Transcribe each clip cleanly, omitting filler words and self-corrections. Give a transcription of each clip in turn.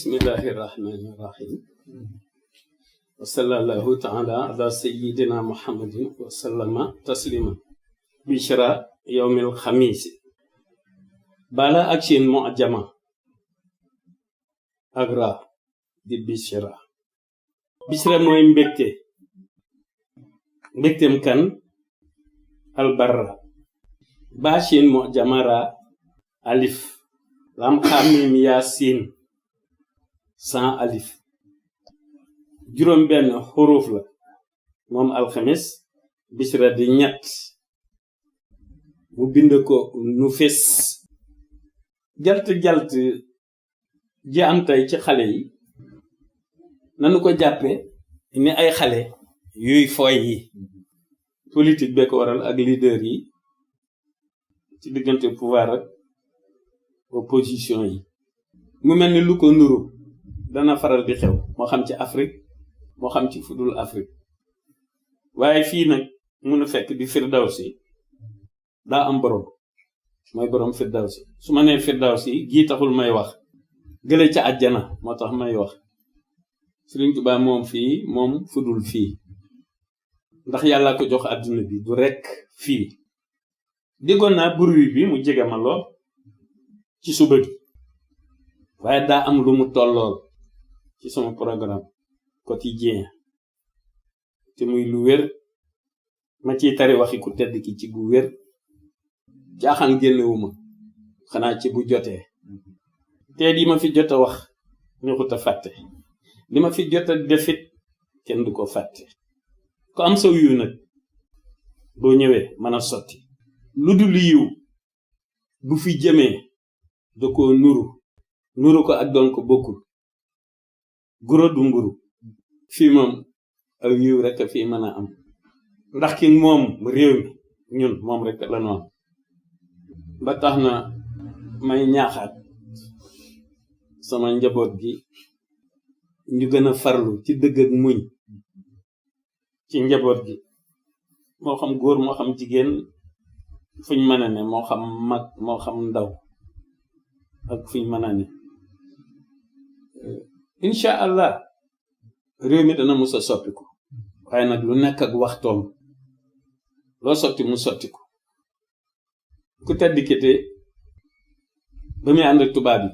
bismillahi rahmani rahim wa sallallahu ta'ala ala sayyidina muhammadin wa sallama taslima bishra yawmil khamis bala action mu'jama agra di bishra mooy mbégteem kan albarra bashin mu'jamara alif lam xamim yasin sans alif juróom benn xuruf la moom alxames bisra di ñett mu bind ko nu fes jalt ji am tey ci xale yi nanu ko jàppe ni ay xale yuy fooy yi politique bee ko waral ak leader yi ci diggante pouvoir ak opposition yi mu mel ni lu ko nuru dana faral di xew moo xam ci Afrique moo xam ci fudul Afrique waaye fii nag mun a fekk di Firdawsi daa am borom mooy borom Firdawsi su ma nee Firdawsi gii taxul may wax gële ca àjjana moo tax may wax Sëriñ Tuubaa moom fii moom fudul fii ndax yàlla ko jox àdduna bi du rekk fii déggoon naa bruit bi mu jege ma lool ci suba gi waaye daa am lu mu tollool ci sama programme quotidien te muy lu wér ma ciy tari waxi ku tedd ki ci bu wér jaaxaan génnewuma xanaa ci bu jotee te di ma fi jot a wax ñuxut a fàtte li ma fi jot a defit kenn du ko fàtte ko am saw yu nag boo ñëwee mën a sotti lu dul yiw bu fi jëmee da ko nuru ko ak doon ko bokkul guro du mburu fii moom aw yiw rekk fii mën a am ndax ki moom réew mi ñun moom rekk la noonu ba tax na may ñaaxaat sama njaboot gi ñu gën a farlu ci dëgg ak muñ ci njaboot gi moo xam góor moo xam jigéen fuñ mën a ne moo xam mag moo xam ndaw ak fuñ mën a ne incha allah réew mi dana mus a soppiku waaye nag lu nekk ak waxtoom loo sotti mu sottiku ku tedd kite ba muy ànd ak tubaab yi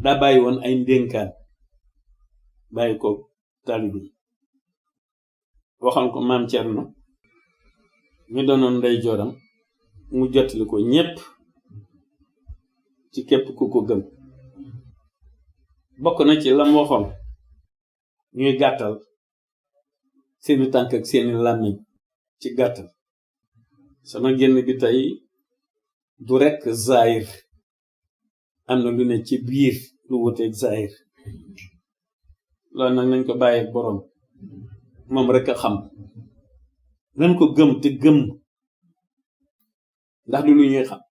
daa bàyyi woon ay ndénkaan bàyyi ko taalibe yi waxoon ko maam Cerno ñu doonoon ndey jooram mu jotali ko ñépp ci képp ku ko gëm bokk na ci lam waxoon ñuy gàttal seeni tànk ak seeni làmmiñ ci gàttal sama génn bi tey du rekk zahir am na lu ne ci biir lu wuteeg zahir loolu nag nañ ko bàyyi boroom moom rekk a xam nañ ko gëm te gëm ndax du lu ñuy xam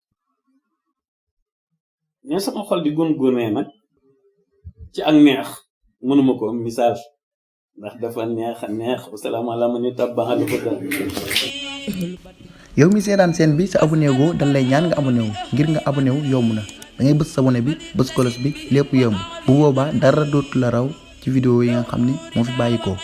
ñe sama xol di gon-gonee nag ci ak neex mënuma ko message ndax dafa neex wassalaamu ala man ittaba'a al-huda yow mi seetaan seen bi sa abonné go dañ lay ñaan nga abonné wu ngir nga abonné wu yomb na da ngay bës abonné bi bës cloche bi lépp yomb bu boobaa dara dootu la raw ci vidéo yi nga xam ni moo fi bàyyikoo